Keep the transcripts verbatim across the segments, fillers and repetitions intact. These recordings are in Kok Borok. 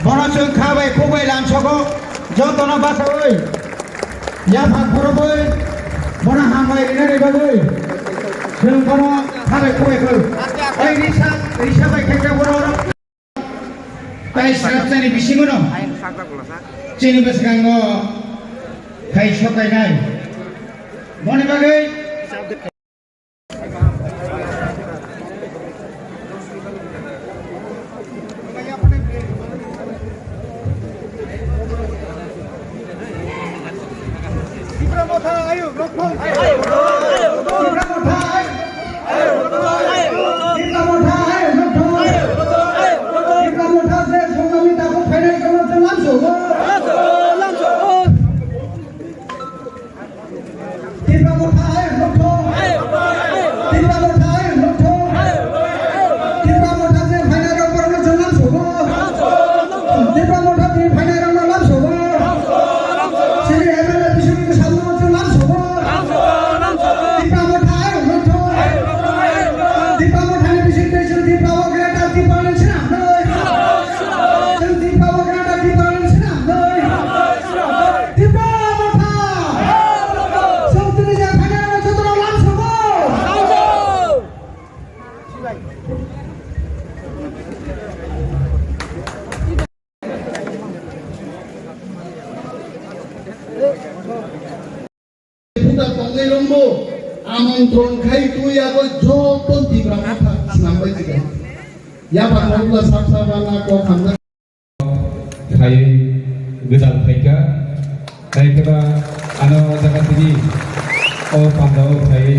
Bono chwng kha bai khuk bai lamsogo, jotono bachaui yaphang phurubui bono hambai rinani bagwi chwng bono kha bai khuk bai khuk. Oi risa, risa bai khe khe bono. Tai srapsani bisingono chini bwskango khai sokainai. Boni bagwi Tipra Motha ayuk rokthong. Tipra Motha ayuk. Tipra Motha ayuk rokthong. Tipra Motha je songnani takhuk phainai kono chwng lamsogo. Tipra Motha ayuk rokthong. Tipra Motha ayuk rokthong. Tipra Motha je phainai rok borokno chwng lamsogo. Tipra Motha tini phainai rokno lamsogo. Chini M L A bisi bisi samno chwng lamsogo. Tipra Motha ayuk rokthong. Tipra Mothani bising tei chwng Tipra o greater Tipraland swnamnai. Chwng Tipra o greater Tipraland swnamnai. Tipra Motha! Chwng tini je phainai rok jotono lamsogo. Buda tongnai rombo amontron khai twi abo joto Tipra Motha swnambai twi. Yapha nokla sak sak bana kok hamjak. Khai gwdal phaikha. Khai khe ba ano jaga tini o panda o khai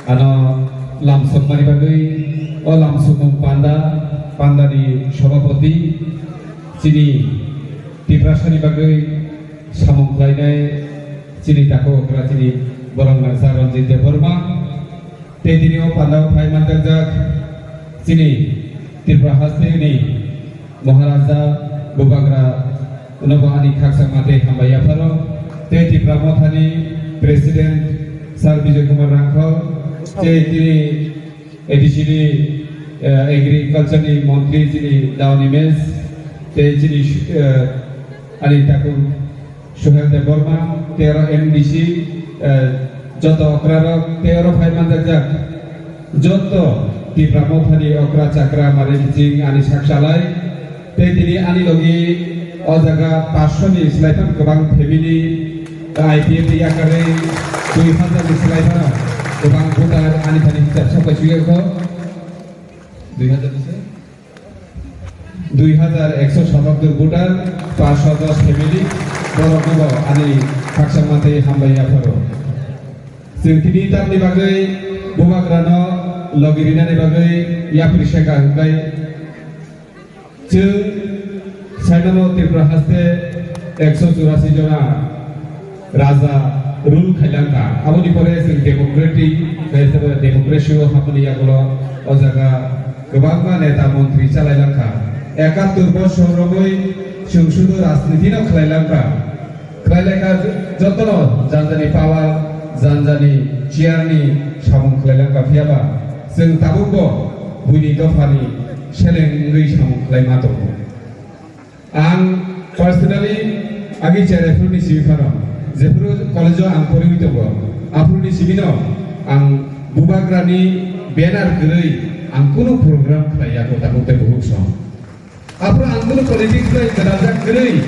ano lamsokmani bagwi o lamsokmung panda, pandani sobhapoti chini Tiprasani bagwi samung khlainai chini takhuk okra chini borok nangsa Ranjit Debbarma. Tei tini o pandao phai manjakjak chini Tripura hasteni Maharaja Bubagra nobo ani khakchangma tei hambai yapharo tei Tipra Mothani President Sir Bijoy Kumar Rangkhol tei tini A D C ni, eh, Agriculture ni Montri chini Daoni Mes tei chini, eh, ani takhuk Suhel Debbarma, tei oro M D C, eh, joto okrarok, tei oro phai manjakjak joto Tipra Mothani okra chakra mari biching ani sak salai, tei tini ani logi o jaga paanch sho ni slai phano kwbang family, I P F T yakarwi dui hajar ni slai phano kwbang voter ani thani hisab sapai suyakho. Dui hajar ni se? Dui hajar ekso sabattwr voter, paanch sho dos family, borokno bo ani khakchangma tei hambai yapharo. Chwng tini tamni bagwi Bubagrano logi rinani bagwi yapri seka hwnkhe chwng saimano Tripura haste ekso churasi jona raja rule khailangkha. Aboni pore chwng democratic, khe sabo democracy o hapmani yagulo o jaga kwbangma neta montri chalailangkha. Ekattor bosor romwi chwng sudu rajniti no khlailangkha. Khlailaikha jotono janjani power, janjani chair ni samung khlailangkha, phiyaba chwng tabukbo buini dophani seleng wngwi samung khlaima tongo. Ang personally agi cheraifru ni simi phano, jephru college o ang poriwi tongo, aphru ni simi no ang Bubagra ni banner kwrwi ang kunu program khlai ya ko tabuk tei buhuk song. Aphru ang kunu politics bai gwdajak kwrwi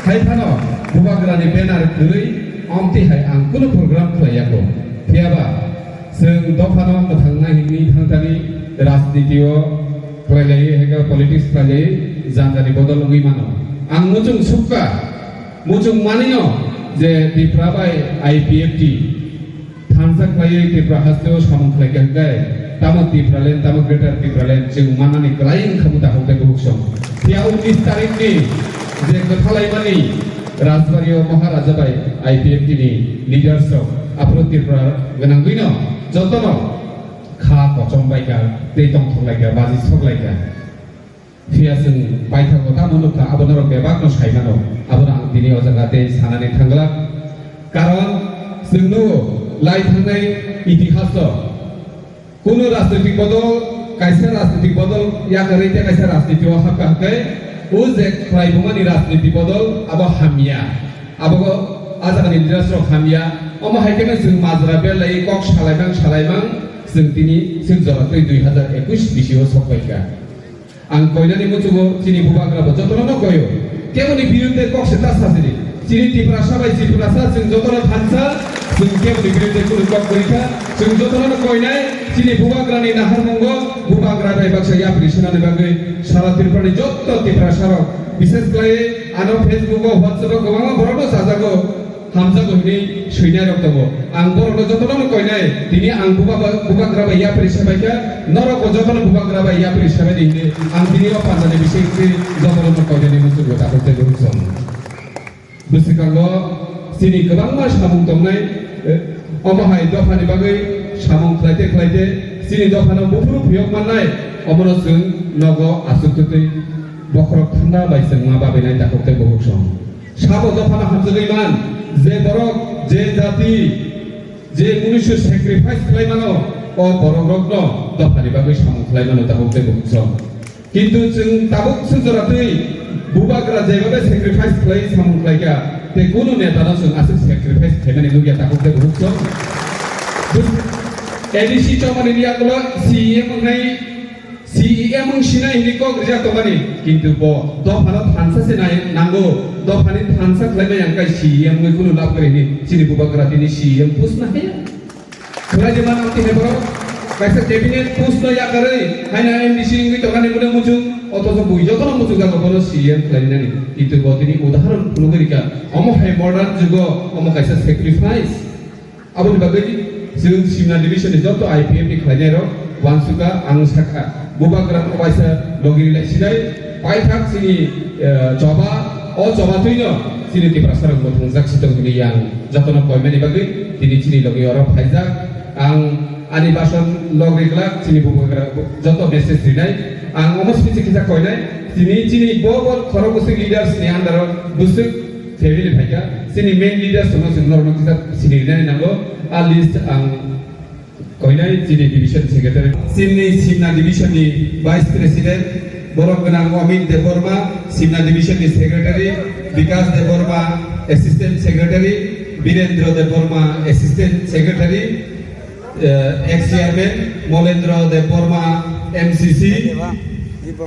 hai phano Bubagra ni banner kwrwi omti hai ang kunu program khlai ya ko. Phiyaba chwng dophano mwthangna himwi thangthani rajniti o khlailaiwi, hai khe politics khlailaiwi janjani bodol wngwi mano. Ang muchung sukha, muchung manino je Tipra bai I P F T thansa khlaiwi Tripura hasteo samung khlaikha hwnkhe, tamo Tipraland, tamo Greater Tipraland chwng mannani kwlai wngkha buta hokdai buhuk song. Phiya unnish tarikhni je kwthalaimani Rajbari o Maharaja bai I P F T ni leaders rok aphuru Tripura gwnangwino jotono kha kochom baikha, tei tongthok laikha, baji sok laikha. Phiya chwng paithago tamo nukha, abo norok bebakno sai mano. Abono ang tini o jaga tei sanani thangla. Karon chwng nugo lai thangnai itihas o. Kunu rajnitik bodol, kaisa rajnitik bodol yakarwi tei kaisa rajniti o hapkha hwnkhe O je khlaibumani rajniti bodol abo hamya. Abo o jagani leaders rok hamya. Omo hai kheno chwng majra belai kok salaimang salaimang chwng tini chwng jora twi dui hazar ekush bisio sokpaikha. Ang koinani muchungo chini bubagra bo jotono no koyo. Keboni birudde kok se ta sajini. Chini Tiprasa bai Tiprasa chwng jotono thansa, chwng keboni birudde kunu kok kwrwikha. Chwng jotono no koinai chini bubagrani naharmungo bubagra bai baksa yapri swnani bagwi sara Tripurani jotto Tiprasa rok, bishes khlai ano Facebook o, WhatsApp o kwbangma borokno chajago. Hamjago hinwi swinai rok tongo. Ang borokno jotono no koinai, tini ang buba-, bubagra bai yapri sabaikha, norokbo jotono bubagra bai yapri sabaidi hinwi ang tini o panjani bisingtwi jotono no koinani muchungo takhuk tei buruk song. Bwswkango chini kwbangma samung tongnai, eh, omo hai dophani bagwi samung khlaite khlaite chini dophano buphuru phiyok mannai, omono chwng nogo aswk twtwi bokhorok thanda bai chwngma babinai takhuk tei buruk song. Sabo dophano hamjagwi man, je borok, je jati, je munuisu sacrifice khlai mano, o borok rokno dophani bagwi samung khlai mano tabuk tei bukhuk song. Kintu chwng tabuk chwng jora twi bubagra jeba bai sacrifice khlai samung khlai kha, tei kunu neta no chwng aswk sacrifice khlaimani nukya tabuk tei bukhuk song. A D C chongmani ni yagulo C E M wngnai, C E M wng sinai hinwi kok rijak tongmani, kintu bo dophano thansa se nai-, nango, dophani thansa khlaimai ang kai C E M wngwi kunu lab kwrwi hinwi chini bubagra tini C E M post na haya. Khlai de mano tini borok kaisa cabinet post no yakarwi haina M D C wngwi tongmani mune muchung, othocho bui jotono muchung jago bono C E M khlainani, kintu bo tini udaharon phunugwi rikha, omo hai modern jugo omo kaisa sacrifice. Aboni bagwi chwng Simna division ni joto I P F ni khlainai rok uansukha, ang sakha. Bubagra rok waisa logi rilai sinai, paithak chini, eh, choba, o choba twino chini Tiprasa rok bo thwngjak si tong hwnwi yang jotono koimani bagwi tini chini logi oro phaijak. Ang ani bason log riglak chini bubagra joto message rinai. Ang omo simi se kisa koinai, tini chini bo bo khorok bwswk leaders ni under o bwswk family phaikha, chini main leaders no chwng norokno kisa sini rinani nango. A list ang koinai chini division secretary. Chini Simna division ni vice president, borok gwnang Amit Debbarma, Simna division ni secretary, Bikas Debbarma, assistant secretary, Birendra Debbarma, assistant secretary, eh, ex chairman Molendra Debbarma, M C C,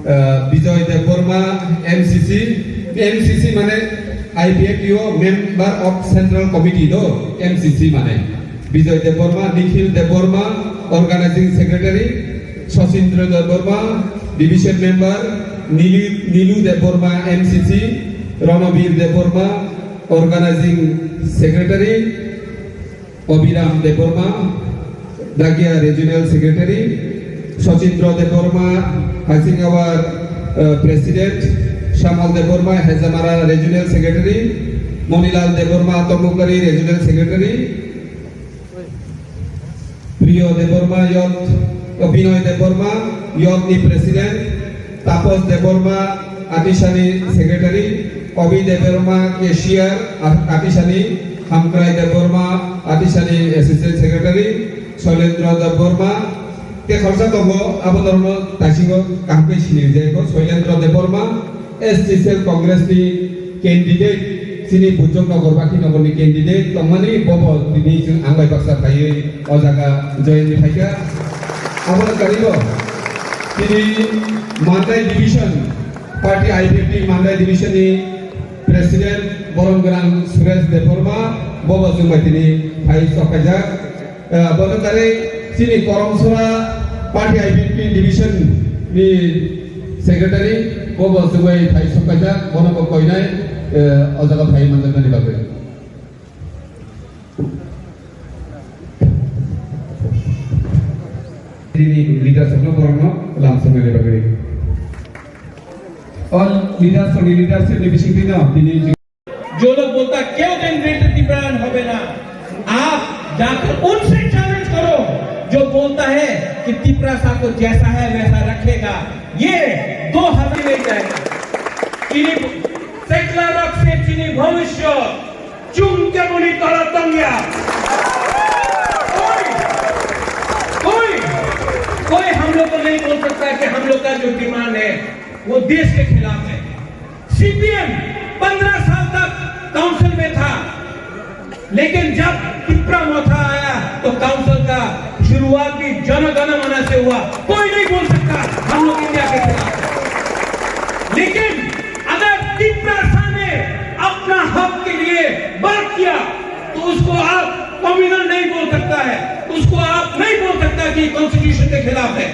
eh, Bijoy Debbarma, M C C, M C C mane I P F T o member of central committee do, M C C mane. Bijoy Debbarma, Nikhil Debbarma, organizing secretary, Sachindra Debbarma, division member, Nilu, Nilu Debbarma, M C C, Ranabir Debbarma, organizing secretary, Abhiram Debbarma, Dakia Regional Secretary, Sachindra Debbarma, Hasingawar, uh, President, Shamal Debbarma, Hezamara Regional Secretary, Monilal Debbarma, Tomokari Regional Secretary, Priyo Debbarma, Youth, uh, Binoy Debbarma, Youth ni President, Tapos Debbarma, Atisani Secretary, Obi Debbarma, Cashier, A-, Atisani, Hamkrai Debbarma, Atisani Assistant Secretary, Soilendra Debbarma, tei khoroksa tongo, abo norokno taisingo kaham khe sini rijai kho, Soilendra Debbarma, S T Cell Congress ni candidate, chini Bujok Nogor, Baki Nogor ni candidate tongmani, bobo tini chwng ang bai baksa phaiwi o jaga join ni phaikha. Abono karibo tini Mandai Division, party I P F T Mandai Division ni President borom gwnang Suresh Debbarma, bobo chwng bai tini phai sok khaijak. Eh, bono tari chini Koromsora party I P F T division ni secretary, bobo chwng bai phai sok khaijak, bono bo koinai, eh, o jaga phai manjaknani bagwi. Tini leaders rokno borokno lam swngnani bagwi. All leaders rokni leadership ni bisingtwino tini जो लोग बोलता है केवल ग्रेटर तिब्रान होबे ना, आप जाकर उनसे चैलेंज करो जो बोलता है कि तिपरासा को जैसा है वैसा रखेगा, ये दो हफ्ते में जाएगा। Chini sekla rok se chini bhobishyot chwng keboni tola tongya. कोई, कोई, कोई हम लोग को नहीं बोल सकता कि हम लोग का जो डिमांड है वो देश के खिलाफ है। लेकिन जब तिपरा मोथा आया तो काउंसिल का शुरुआत भी जन गण मन से हुआ। कोई नहीं बोल सकता हम लोग इंडिया के खिलाफ है। लेकिन अगर तिपरासा ने अपना हक के लिए बात किया तो उसको आप कम्युनल नहीं बोल सकता है, उसको आप नहीं बोल सकता कि कॉन्स्टिट्यूशन के खिलाफ है।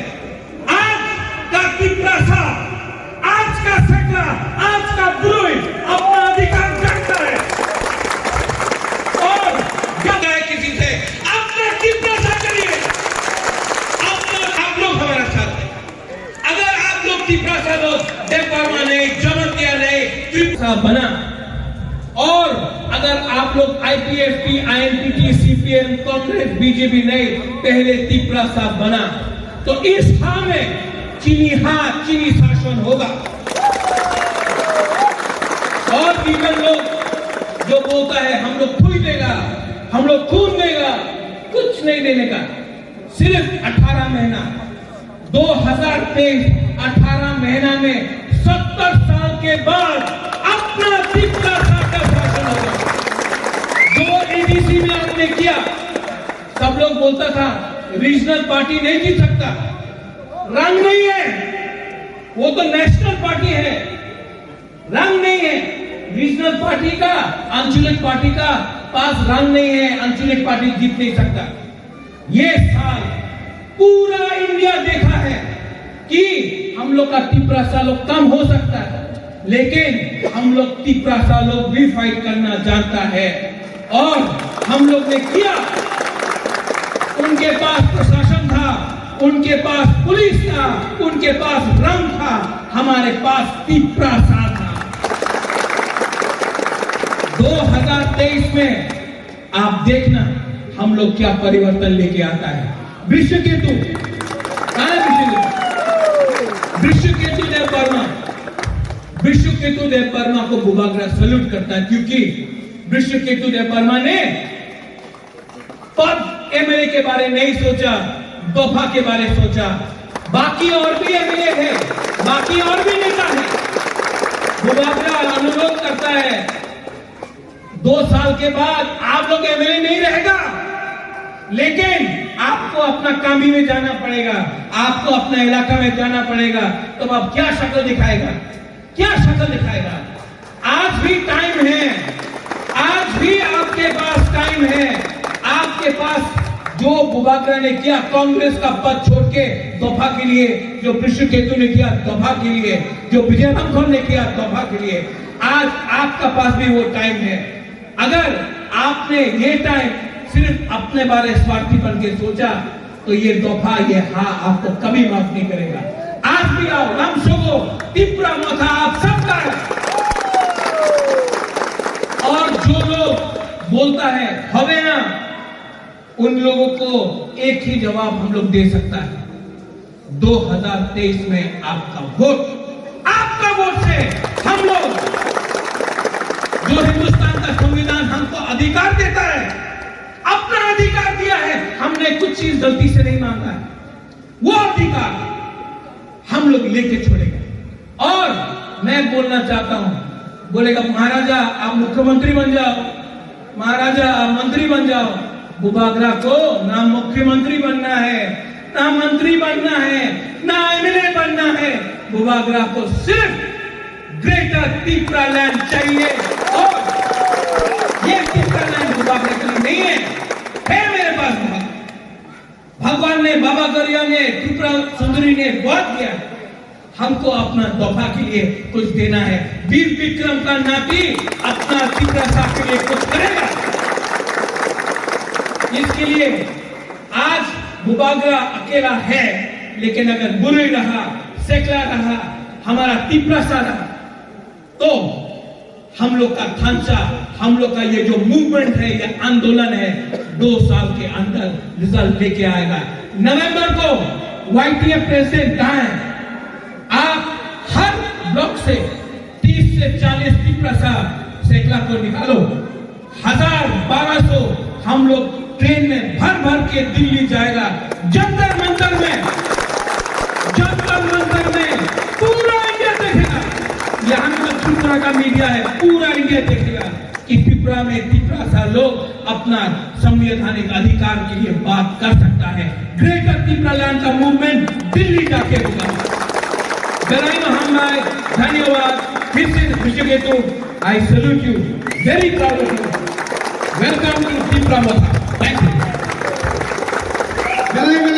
आज का तिपरासा, आज का सेकला, आज का ब्रुई अपना अधिकार जानता है। और क्या है किसी से अपना तिपरासा के लिए, अपना, आप लोग हमारा साथ है। अगर आप लोग तिपरासा लोग, देबबर्मा नहीं, जमातिया नहीं, तिपरासा बना। और अगर आप लोग आईपीएफटी, आईएनपीटी, सीपीएम, कांग्रेस, बीजेपी नहीं, पहले तिपरासा बना, तो इस ठार में चीनी हाथ, चीनी शासन होगा। और वीरन लोग जो बोलता है हम लोग खून देगा, हम लोग खून देगा, कुछ नहीं देने का, सिर्फ अठारह महीना, दो हज़ार तेईस, अठारह महीना में सत्तर साल के बाद अपना तिपरासा का शासन होगा। जो एडीसी में आपने किया, सब लोग बोलता था रीजनल पार्टी नहीं जीत सकता, रंग नहीं है, वो तो नेशनल पार्टी है। रंग नहीं है। रीजनल पार्टी का, आंचलिक पार्टी का पास रंग नहीं है, आंचलिक पार्टी जीत नहीं सकता। ये साल पूरा इंडिया देखा है कि हम लोग का तिपरासा लोग कम हो सकता है, लेकिन हम लोग तिपरासा लोग भी फाइट करना जानता है। और हम लोग ने किया। उनके पास प्रशासन था, उनके पास पुलिस था, उनके पास रंग था, हमारे पास तिपरासा था। दो हज़ार तेईस में आप देखना हम लोग क्या परिवर्तन लेके आता है। वृषकेतु, कहाँ है वृषकेतु? वृषकेतु देबबर्मा, वृषकेतु देबबर्मा को बुबागरा सल्यूट करता है, क्योंकि वृषकेतु देबबर्मा ने पद एमएलए के बारे नहीं सोचा, दफा के बारे सोचा। बाकी और भी एमएलए है, बाकी और भी नेता है। बुबागरा अनुरोध करता है, दो साल के बाद आप लोग एमएलए नहीं रहेगा, लेकिन आपको अपना कामी में जाना पड़ेगा, आपको अपना इलाका में जाना पड़ेगा। तो आप क्या शक्ल दिखाएगा, क्या शक्ल दिखाएगा? आज भी टाइम है, आज भी आपके पास टाइम है। आपके पास जो बुबागरा ने किया, कांग्रेस का पद छोड़ के दफा के लिए, जो वृषकेतु ने किया दफा के लिए, जो विजय रामधर ने किया दफा के लिए, आज आपका पास भी वो टाइम है। अगर आपने ये टाइम सिर्फ अपने बारे स्वार्थी बन के सोचा, तो ये दफा, ये हा आपको कभी माफ नहीं करेगा। आज भी आओ, रामसोगो, तिपरा मोथा, आप सबका है। और जो लोग बोलता है, हवे ना, उन लोगों को एक ही जवाब हम लोग दे सकता है, दो हज़ार तेईस में आपका वोट, आपका वोट से हम लोग, जो हिंदुस्तान का संविधान हमको अधिकार देता है, अपना अधिकार दिया है, हमने कुछ चीज गलती से नहीं मांगा है, वो अधिकार हम लोग लेके छोड़ेंगे। और मैं बोलना चाहता हूँ, बोलेगा, "महाराजा, आप मुख्यमंत्री बन जाओ, महाराजा, आप मंत्री बन जाओ।" बुबागरा को ना मुख्यमंत्री बनना है, ना मंत्री बनना है, ना एमएलए बनना है। बुबागरा को सिर्फ ग्रेटर तिपरालैंड चाहिए। और ये तिपरालैंड बुबागरा के लिए नहीं है, है मेरे पास बहुत। भगवान ने, बाबा गरिया ने, त्रिपुरा सुंदरी ने बहुत दिया। हमको अपना दफा के लिए कुछ देना है। वीर विक्रम का नाती अपना तिपरासा के लिए कुछ करेगा। इसके लिए आज बुबागरा अकेला है, लेकिन अगर बुरुई रहा, सेकला रहा, हमारा तिपरासा रहा, तो हम लोग का थांचा, हम लोग का ये जो मूवमेंट है, ये आंदोलन है, दो साल के अंदर रिजल्ट लेके आएगा। नवंबर को वाईटीएफ प्रेसिडेंट कहाँ है? आप हर ब्लॉक से तीस से चालीस तिपरासा सेकला को निकालो, हजार, बारह सौ हम लोग ट्रेन में भर भर के दिल्ली जाएगा। जंतर मंतर में, जंतर मंतर में पूरा इंडिया देखेगा। यहाँ में तो त्रिपुरा का मीडिया है, पूरा इंडिया देखेगा कि त्रिपुरा में तिपरासा लोग अपना संवैधानिक अधिकार के लिए बात कर सकता है। ग्रेटर तिपरालैंड का मूवमेंट दिल्ली जाके होगा। Belai no hambai, dhanyawad, Christian Hristigetu, I salute you, very proud of you. Welcome to Tipra Motha. Thank you. Belai belai